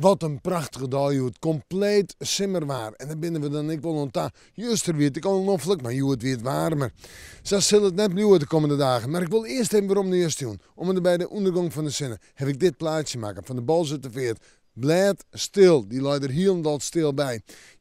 Wat in prachtige dei hjoed, kompleet simmerwaar. En dêr binne we dan ek wol oan ta. Juster wie it ek al noflik, mar hjoed wie it waarmer. Sa sil it net bliuwe de kommende dagen. Mar ik wol earst even werom nei justerjûn. Om en by de ûndergong fan de sinne haw ik dit plaatsje makke fan de Bolserter Feart. Blêdstil, dy lei der hielendal stil by.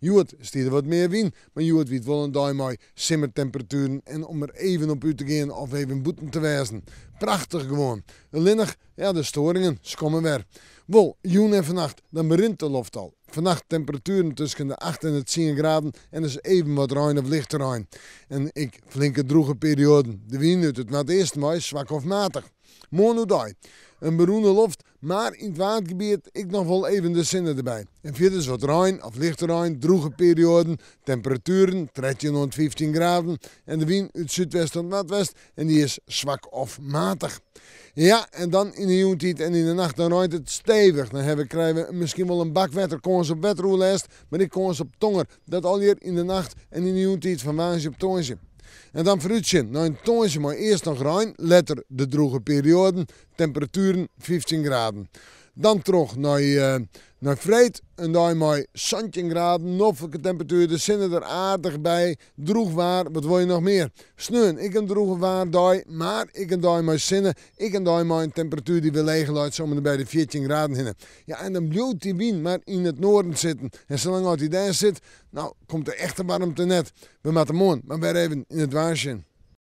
Hjoed stie der wat mear wyn, mar hjoed wie it wol in dei mei simmertemperatueren en om der even op út te gean of even bûten te wêzen. Prachtich gewoan. Allinnich, ja, de storingen, se komme wer. Wol, jûn en fannacht, dan berint de loft al. Fannacht temperatueren tusken de 8 en de 10 graden en dus even wat rein of lichte rein. En ek flinke drûge perioaden. De wyn út it noardeasten wei swak of matich. Moarn oerdei in berûne loft, mar yn it Waadgebiet ek noch wol even de sinne derby. En fierders wat rein of lichte rein, drûge perioaden, temperatueren 13 oant 15 graden en de wyn út súdwest oant noardwest en dy is swak of matich. Ja, en dan yn de jûntiid en yn de nacht dan reint it stevich. Dan hawwe, krije we miskien wol in bak wetter, kâns op wetteroerlêst, mar ek kâns op tonger. Dat allegear yn de nacht en yn de jûntiid fan woansdei op tongersdei. En dan foarútsjen nei in tongersdei mei earst noch rein, letter de drûge perioaden, temperatueren 15 graden. Dan troch nei nei freed, in dei mei 17 graden, noflike temperatuer, de sinne der aardich by, Drûch waar, wat wol je noch mear? Sneon ek in drûge waardei, mar ek in dei mei sinne, ek in dei mei in temperatuer dy't wer leger leit, sa om en by de 14 graden hinne. Ja, en dan bliuwt dy wyn mar yn it noarden sitten. En salang as dy dêr sit, no, komt de echte waarmte net. We moatte moarn mar wer even yn it waar sjen.